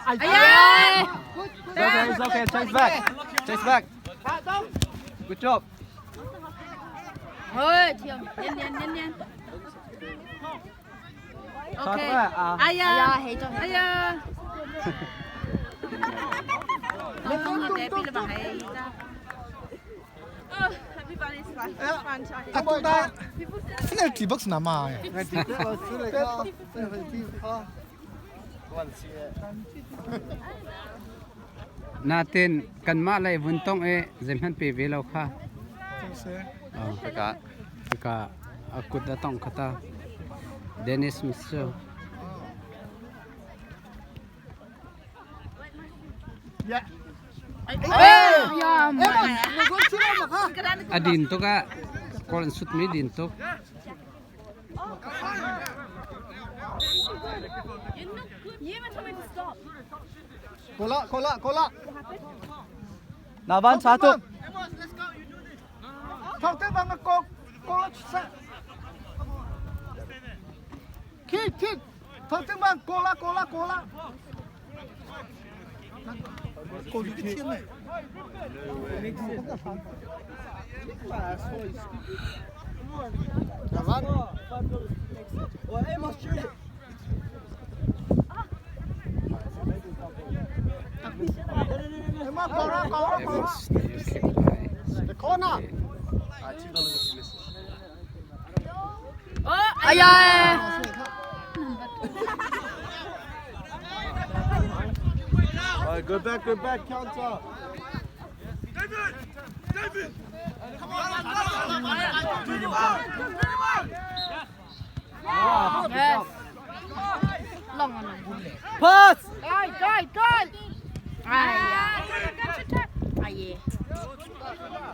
Ayan! It's okay, it's okay. Chase back. Chase back. Good job. Ôi, thiam. Yen yen yen yen. Okay. Aya. Aya. Penalty box na ma. Natin kanmah lei vun tong i zeihmanh pe ve lo kha. Hika. Hika a kut a tongh kha ta. Dennis Mitchell. A din tuk ah kawl an sutmi din tuk. Kola kola kola. Na van sa tuk. Thong te bang ko kola sa. Kick kick. Thong te bang kola kola kola. Ko lu thiên này. Na van. Emma kola kola kola. Amos nih a kick lai. The corner. Aya. Alright, go back, go back, counter. Yes. Long on. Pass. Go, go, go. Aya. Aye.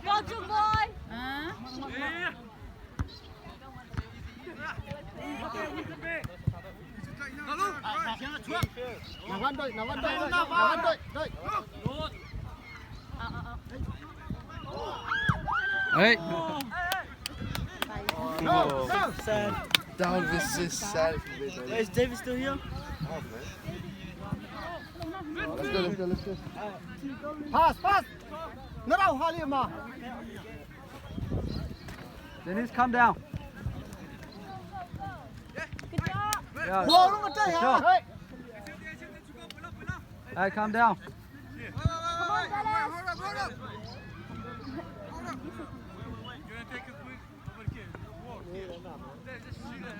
Go to boy. Huh? Na van đợi, na van đợi, na van đợi, đợi. Hey. No, no. Down this is sad. Is David still here? Let's go, let's go, let's go. Pass, pass. Nó đâu hoa liền mà. Dennis, calm down. Yeah. Ball nó chơi hả? Good Hey, calm down.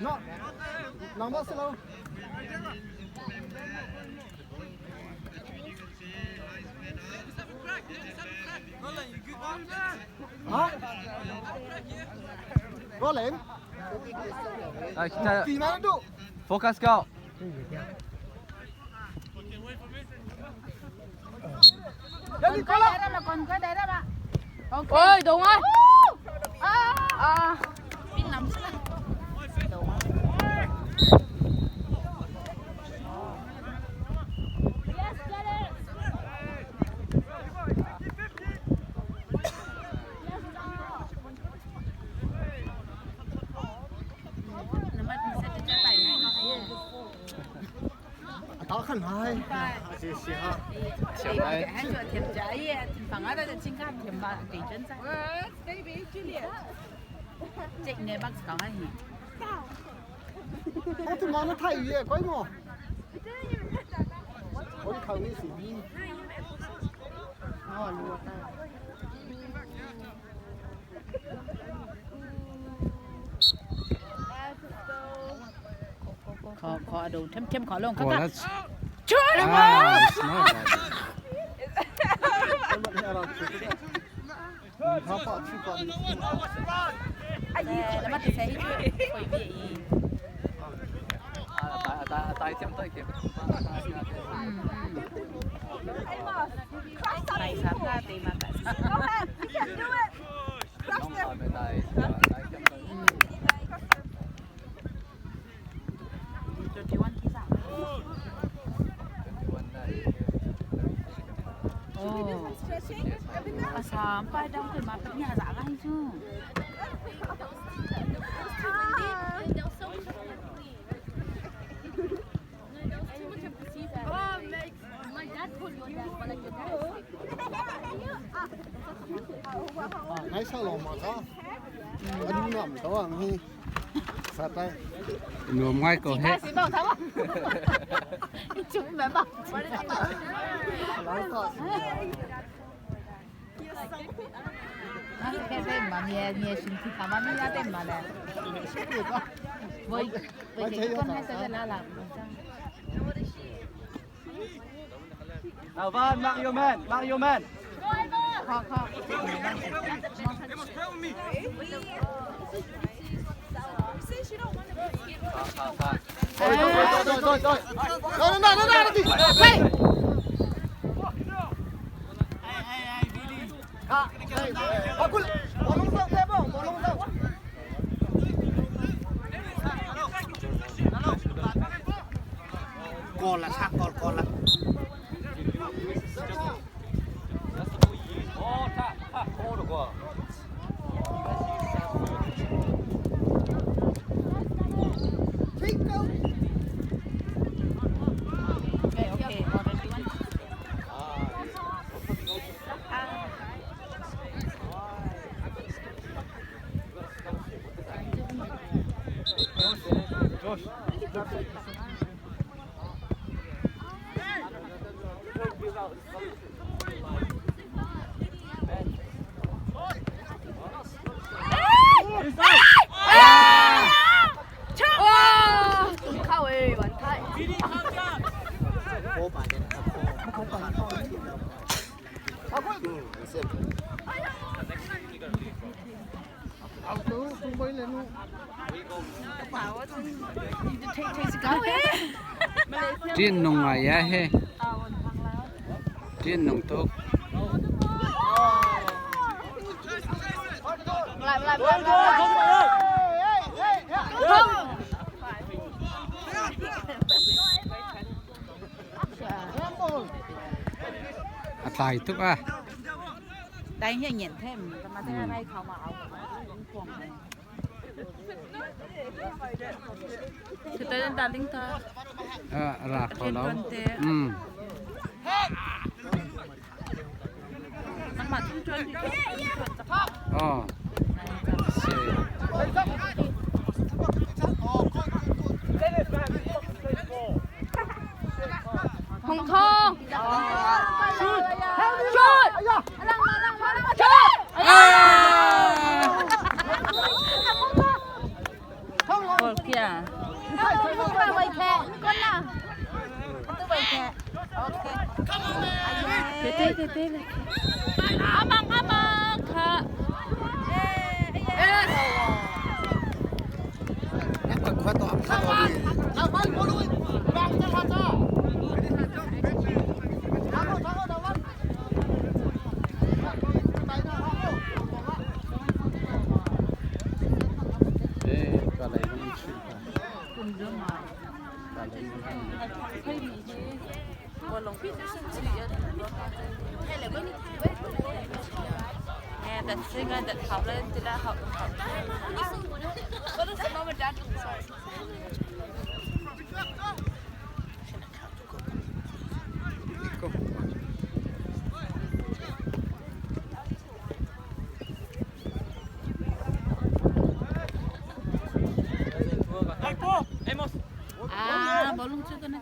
Nó nó mất slow. Hả? Có lệnh. Hey, kita Tìm nó đủ. focus go. Đây đi có lệnh. Ôi, đúng rồi. À. Yes, get it. Đó khẩn hai. Không thì mà nó thay gì quay mà. Ôi khẩu này xử lý. ขอขอดูเข้มเข้มขอลงเขา Oh, ก็ that's ช่วย ah, it's not bad. แล้วมันจะใช้ช่วยคุยเบียอี Tai thiam tai thiam. ไปสามหน้าตีมากัน Go ahead. You can do it. Crush them. Tai tai thiam tai. จุดที่วันที่สามโอ้ Stretching. ภาษาป้ายดำขึ้นมาเป็นยาสาอะไรชื่อ It's too windy. Nuam ngai ko he. Navan, mark your man, mark your man. Ṭin nung ngai ya he. Ṭin nung tuk. A tlai tuk ah. 但係人聽唔得嘛，即係拉靠嘛，佢對人打領導。 Ra kho lo. Oh. 紅通。Shoot! Shoot! Amang amang ka. Eh, ka lei kan chuh ka. Ka lei kan Ah, bolong juga na.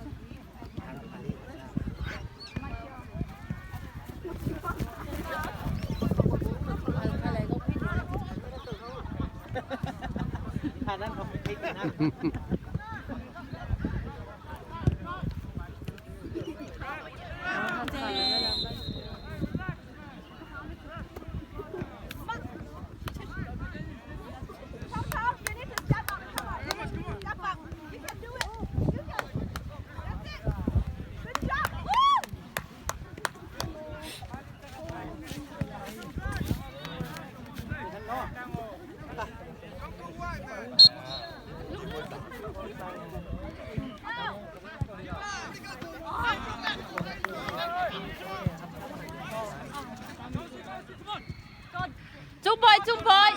You can do it. You can. That's it. Good job. Woo! Trung boy, Trung boy.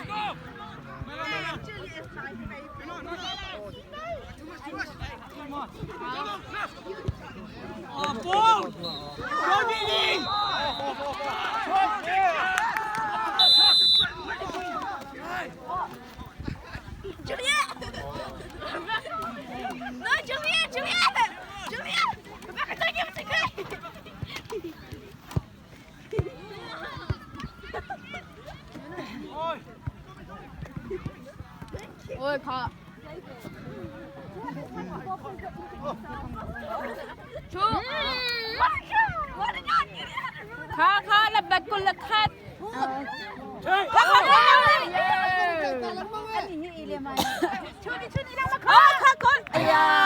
Oi kha. Kha kha la bat kul la khat. Kha kha kul. Aya.